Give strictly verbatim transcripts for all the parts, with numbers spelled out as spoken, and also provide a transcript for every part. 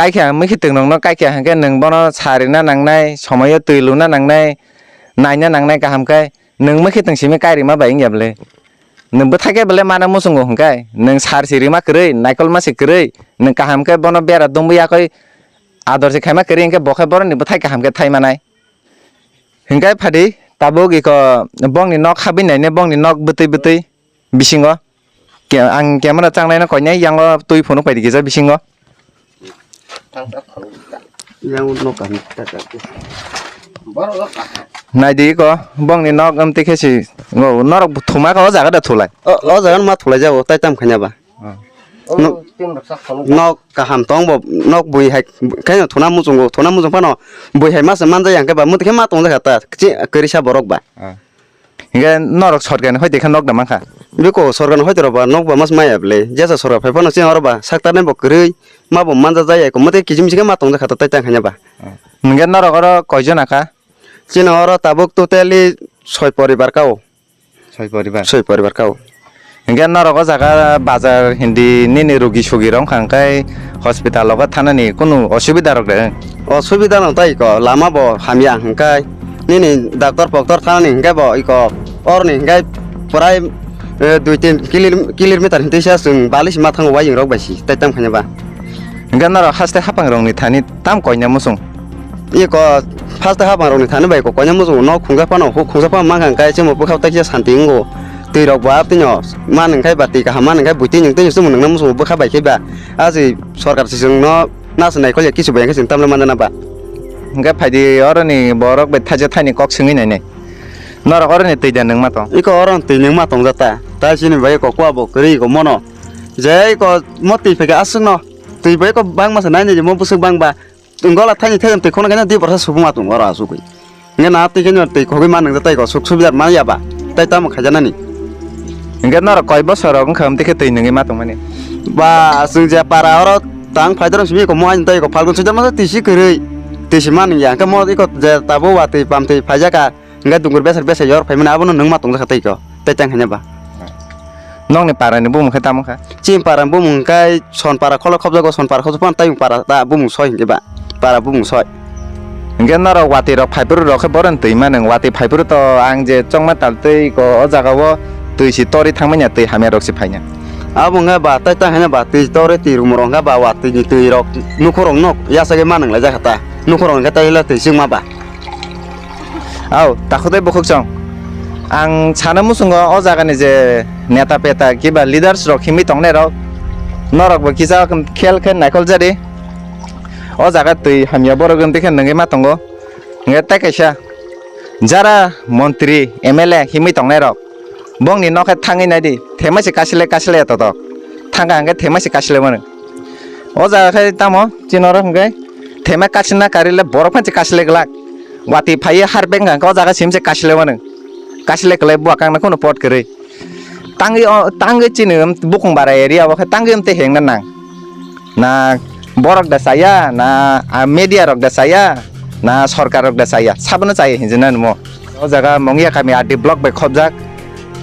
Kaikha, mwkhitwng nokno kaikha hwnkhe nwng bono sa rina nangnai, somoyo twi luna nangnai, naina nangnai kaham khe, nwng mwkhitwng simi kai rima bai wngya bwle? Nwng bwthai khe bwle mana muchungo hwnkhe, nwng sar si rima kwrwi, naikolma si kwrwi, nwng kaham khe bono bera dungbo yakoi ador se khaima kwrwi hwnkhe bo khe boroni bwthai kaham khe thai manai. Hwnkhe phadi tabuk iko bongni nok habwi naine bongni nok bwtwi bwtwi bisingo. Ke-, ang camera changnaino koinai yango twi phunuk paidi kisa bisingo. Yang nok kaham ta ta. Naidi iko bongni nok amtwi khe si ngo norok thuma kha o jaga da thulai. O, o jaga ma thulai jabo tai tam khanya ba. Oh. Nok, nok kaham tong bo, nok bui hai khe no thuna muchungo, thuna muchung phano bui hai masa manja yang khe ba muti khe ma tong jakha ta, chi kwrwi sa borok ba. Ah. Hingke norok sorkar ni hoite khe nok da mankha? Biko sorkar ni hoite rok ba nok ba mas maya bwle, jesa sorkar phai phano chini oro ba saktar nai bo kwrwi, ma bo manja jaya ko muti kichim khe ma tong jakha ta tai tang khanya ba. Ah. Hingke norok oro koi jona kha? Chini oro tabuk totally soi poribar ka o. Soi poribar. Soi poribar kao. Hingke norok o jaga bazar hindi nini rugi sugi rok wngkha hingke hospital o thanani kunu osubida rok de? Osubida no tai ko lama bo hamya hingke nini doctor poktor thanani hingke bo iko oroni hingke prai, eh, dui tin kilir-, kilometer hinti sa chwng bali si ma thango wayung rok bai si tai tam khanya ba. Hingke norok haste hapang rokni thani tam koina muchung? Iko first hapang rokni thani bai ko koina muchung nok khungsa phano huk khungsa phano mankha hingkai chemo bwkhao taisa santi wngo. Twi rok bo abtino man hingkai ba twi kaham man hingkai buitwi nwng tei chumung nungna muchungo bwkha bai khe ba. Aji sorkar se chwngno nasu naikolya kisu bai hingke chwng tamle manjana ba. Hingke phaidi oroni borok bai thaisa thaini kok swngwi nainai. Norok oroni twi da nwngma tong? Iko oroni twi nwngma tongjata. Tai chini bai ko kua bo kwrwi ko mono. Je iko mo twi phaikhe aswkno. Twi bai ko bangma se nainai je mo bwswk bangba. Gola thaini thailam twi khona khe di borsa subung atung oro asugwi. Nge na twi khe twi khogwi man nang tai ko suk subidar man ya ba. Tai tamo khajanani. Hingke norok koi bosor rok wngkha amtwi khe twi nungwi ma tongmani? Ba, chwng je para oro tang phai dorong simi ko mo ani tai ko Phalgun swijak ma twi si kwrwi. Twi si man ya. Hingke mo iko je tabo wa twi pam twi phaijak ka. Hingke dungur besar besar yor phaimani abono nwng ma tongjakha tei ko, tei tang hanya ba. Nokni para ni bumung khe tamo kha? Chini para ni bumung khe Son para kholo khobjago, Son para khobjak phano tei para ta bumung soi hingke ba, para bumung soi. Hingke norok watwi rok phaiphuru rok khe boron twi mano, watwi phaiphuru to ang je chongma tal tei ko o jaga o twi si tori thangmani ya, twi hamya rok si phaina. Abo wngkha ba tei tang hanya ba twi tori twi rumung rok wngkha ba watwi ni twi rok nukhung rok nok yasagwi ma nang lai jakha ta, nukhung rok hingke tei hila twi chwngma ba. Au, takhuk tei bukhuk chong. Ang sana muchungo o jagani je neta peta kiba leaders rok himwi tongnai rok, norok bo kisa khel khe naikhol jadi. O jaga twi hamya borok wngwi khe nungwi ma tongo. Hingke tei kaisa jara montri M L A himwi tongnai rok, bongni nokhe thangwi naidi, themai se kasilai kasilai ya totok. Thangkha hingke themai se kasilai mano. O jaga khe tamo chini oro hingke themai kasilna karile borok phan se kasilai glak. Watwi phaiwi har beng kha o jaga sim se kasilai mano. Kasilai kwlai buwa kangna kheno pot kwrwi. Tangwi o, tangwi chini bukung bara area o khe tangwi amtwi hengna nang. Na borok da chaya, na, ah, media rok da chaya, na sorkar rok da chaya, sabono chaya hinjinani mo. O jaga Mongya kami R D block bai khobjak,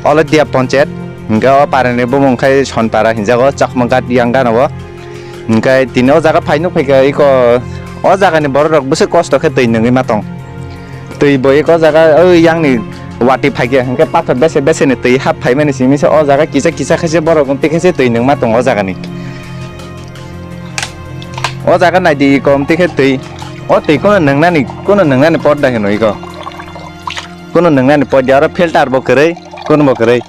Olodia ponchayat, hingke o parani bumung khai Sonpara hinjago, Chakma ghat yang gana o. Hingke tini o jaga phai nuk phaikha iko, o jagani borok rok bwswk kosto khe twi nungwi ma tong. Twi bo eko jaga o yangni watwi phaikhe hingke pathor bese bese ni twi hap phaimani simi se o jaga kisa kisa khe se borok twi khe se twi nungma tongo o jagani. O jaga naidi eko twi khe twi o twi kono nungnani kono nungnani pot da hino eko. Kono nungnani pot ya oro filter bo kwrwi kono bo kwrwi.